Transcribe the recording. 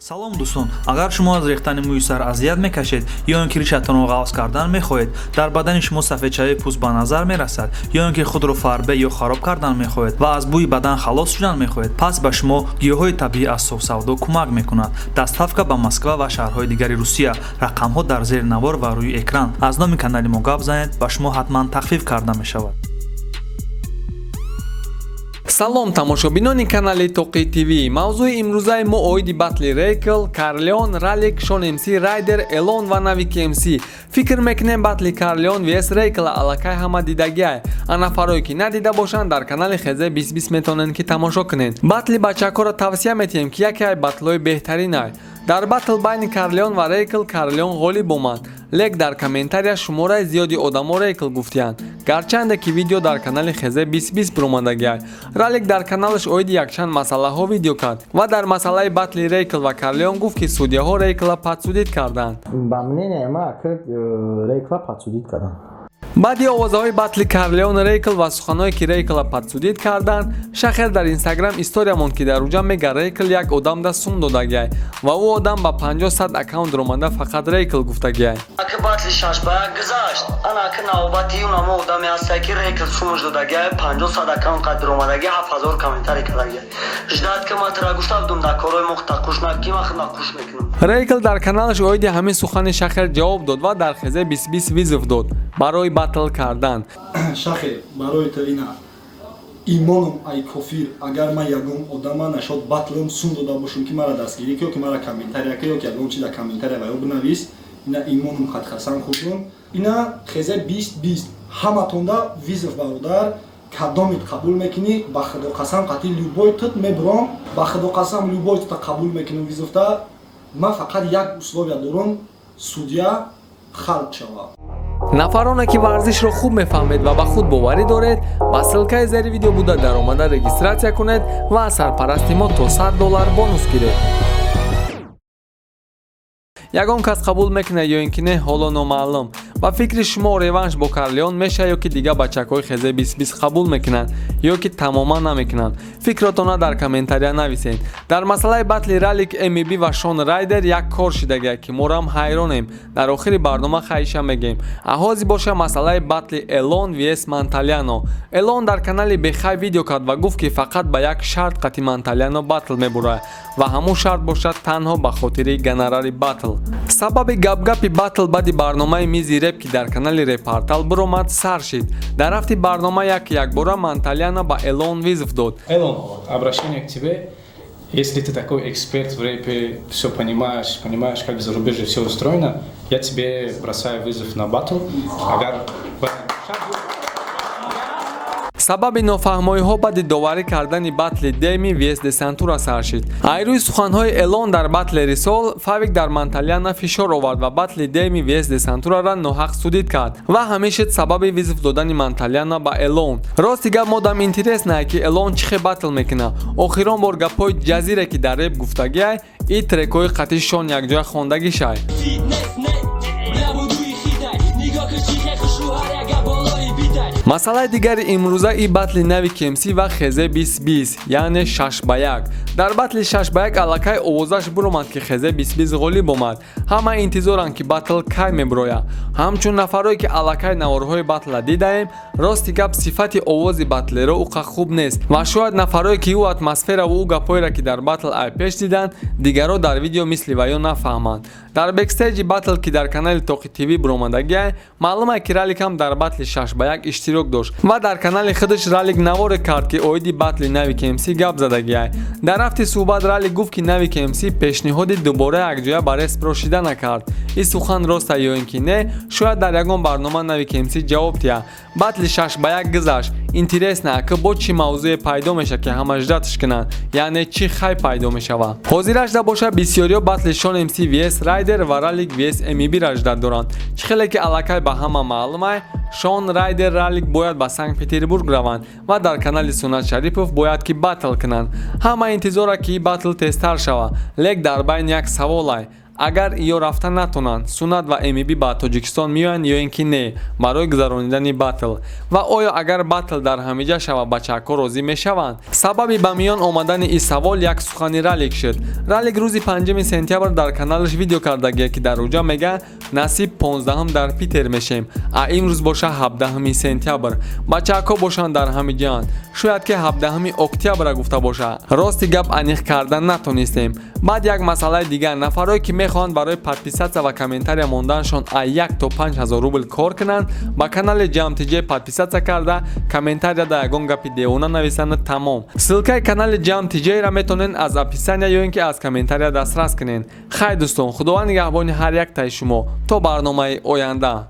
Салом, дӯстон! Агар шумо аз рехтани мӯи сар азият мекашед ё ин ки ришатонро ғафз кардан мехоҳед, дар бадани шумо сафедшавии пӯст ба назар мерасад ё ин ки худро фарбе ё хароб кардан мехоҳед ва аз бӯи бадан халос шудан мехоҳед, пас ба шумо гиёҳҳои табиӣ аз Софсавдо кӯмак мекунад. Доставка ба Москва ва шаҳрҳои дигари Русия. Рақамҳо дар зери навор ва рӯи экран. Аз номи канали мо гап занед, ба шумо ҳатман тахфиф карда мешавад. Салом, тамошобинони канали Тоқи ТВ. Мавзӯи имрӯзаи мо оиди батли Рейкл, Карлеон, Ралик, Шон МС, Райдер, Элон ва Навик МС. Фикр мекунем, батли Карлеон vs Рейкла аллакай ҳама дидагиай. А нафарое ки надида бошанд, дар канали ХЗ 20 метавонанд, ки тамошо кунед. Батли бачакҳоро тавсия метиҳем, ки яке ай батлҳои беҳтаринай. Дар батл байни Карлеон ва Рейкл Карлеон ғолиб омад, лек дар комментария шумораи зиёди одамо Рейкл гуфтиянд, гарчанде ки видео дар канали ХЗ 20 биромадагиай. Ралик дар каналаш оиди якчанд масъалаҳо видео кард ва дар масъалаи батли Рейкл ва Карлеон гуфт, ки судьяҳо Рейкла подсудить карданд. Ба мнение ма, Рейкла подсудить карданд. Баъди овозаҳои батли Карлеон Рейкл ва суханҳое, ки Рейкла подсудить карданд, Шахер дар Инстаграм история монд, ки дар уҷа мега, Рейкл як одамда сум додагиай ва ӯ одам ба 50 сад аккаунт ромада, фақат Рейкл гуфтагиай. Аки батли 6 ба 1 гузашт, ана аки навбати унамо одаме ҳаста, ки Рейкл сумуш додагиай, 50 сад аккаунт қадр омадагиай, 7000 комментарий кардагиай. Ждать ки ма тира гуфта будум, дар корҳои мо тақуш ки ма худна қуш мекунам. Рейкл дар каналаш оиди ҳамин сухани Шахер ҷавоб дод ва дар ХЗ 20 вызов дод барои батл кардан. Шахе, барои ту ина имоном ай кофир, агар ман ягон одама нашод батлам сум дода бошам, ки мара дастгирӣ ки ё ки мара комментария ки ё ки ягон чи дар комментария ва ё бинавис, ина имоном хатхасан худум. Ина хезе 20 20 ҳаматонда вызов, бародар. Кадомит қабул мекунӣ? Ба худо қасам, қатъи любой тут мебуром. Ба худо қасам, любой тута қабул мекунам вызовта. Ман фақат як условия дорам: судья халқ шавад. Нафароне ки варзишро хуб мефаҳмед ва ба худ боварӣ доред, ба ссылкаи зери видео буда даромада регистрация кунед ва аз сарпарасти мо то 100 доллар бонус гиред. Ягон кас қабул мекунад ё ин ки не, ҳоло номаълум. Ба фикри шумо, реванш бо Карлеон меша ё ки дигар бачакҳои хезе 20 қабул мекунанд ё ки тамоман намекунанд? Фикротона дар комментария нависед. Дар масъалаи батли Ралик Мб ва Шон Райдер як кор шидагия, ки морам ҳайронем. Дар охири барнома хаиша мегӯем. Аҳози боша масъалаи батли Элон vs Манталиано. Элон дар канали Бехай видео кард ва гуфт, ки фақат ба як шарт қати Манталиано батл мебурад ва ҳамун шарт бошад танҳо ба хотири гонорари батл. Сабаби гапгапи батл баъди барномаи Мизи реп, ки дар канали Репортал биромад, сар шид. Дар рафти барнома як якбора Манталиано ба Элон вызов дод. Элон, обращение к тебе. Если ты такой эксперт в рэпе, все понимаешь, понимаешь, как в зарубежье все устроено, я тебе бросаю вызов на батл. Агар Сабаби нофаҳмоиҳо баъди доварӣ кардани батли Деми vs Десантура сар шид. Айрӯи суханҳои Элон дар батли Рисол, Фавик дар Манталиана фишор овард ва батли Деми vs Десантурара ноҳақ судить кард ва ҳамин шуд сабаби вызов додани Манталиана ба Элон. Рости гап, модам интересно, ки Элон чӣ хел батл мекунад. Охирон бор гапҳои ҷазире, ки дар реп гуфтагиай, и трекҳои қатъи Шон якҷоя хондагишай. Фитнес не, набудуи хитай. Нигоҳ ки чӣ хе хушрӯ, ҳар як гап болои битай. Масъалаи дигари имрӯза и батли нави КМС ва ХЗ 20, яъне 6 ба 1. Дар батли 6 ба 1 аллакай овозаш биромад, ки ХЗ 20 ғолиб омад. Ҳама интизоранд, ки батл кай мебирояд. Ҳамчун нафарое ки аллакай наворҳои батла дидаем, рости гап, сифати овози батлеро ӯ қа хуб нест ва шояд нафарое ки ӯ атмосфераву ӯ гапҳоеро, ки дар батл ай пеш диданд, дигарро дар видео мисли ваё нафаҳманд. Дар бекстейҷи батл, ки дар канали Тоқи ТВ биромадагиай, маълум ки Ралик ҳам дар батли 6 ба 1 иштирок дошт ва дар канали худаш Ралик наворе кард, ки оиди батли нави КМС гап задагиай. Дар рафти суҳбат Ралик гуфт, ки нави КМС пешниҳоди дубора якҷоя ба респро шида накард. Ин сухан роста ё ин ки не, шояд дар ягон барнома нави КМС ҷавоб диҳад. Батли 6 ба 1 гузашт. Интересно, ки бо чӣ мавзӯе пайдо мешавад, ки ҳама ждатьш кунанд, яъне чӣ хай пайдо мешавад. Ҳозирашда боша, бисёриё батли Шон МС vs Райдер ва Ралик vs МБ ждать доранд. Чӣ хеле ки аллакай ба ҳама маълумай, Шон, Райдер, Ралик бояд ба Санкт Петербург раванд ва дар канали Сунат Шарипов бояд ки батл кунанд. Ҳама интизора, ки батл тезтар шавад, лек дар байни як саволай. Агар ё рафта натонанд, Сунат ва МБ ба Тоҷикистон меоянд ё ин ки не барои гузаронидани батл? Ва оё агар батл дар ҳамиҷа шавад, бачаҳако розӣ мешаванд? Сабаби ба миён омадани ин савол як сухани Ралик шуд. Ралик рӯзи 5 сентябр дар каналаш видео кардагие, ки дар уҷа мега: «Насиб, 15-м дар Питер мешем». А имрӯз боша 17 сентябр, бачаҳако бошанд дар ҳамиҷаанд. Шояд ки 17 октябра гуфта боша, рости гап, аниқ карда натонистем. Баъд як масъалаи дигар: нафарое ки мехоҳанд барои подписаться ва комментария монданашон аз 1 то 5000 рубл кор кунанд, ба канали Ҷамтиҷ подписаться карда, комментария да ягон гапи девона нависанд, тамом. Ссылкаи канали Ҷамтиҷра метавонед аз описания ё ин ки аз комментария дастрас кунед. Хай, дӯстон, Худованд нигаҳбони ҳар яктаи шумо. То барномаи оянда.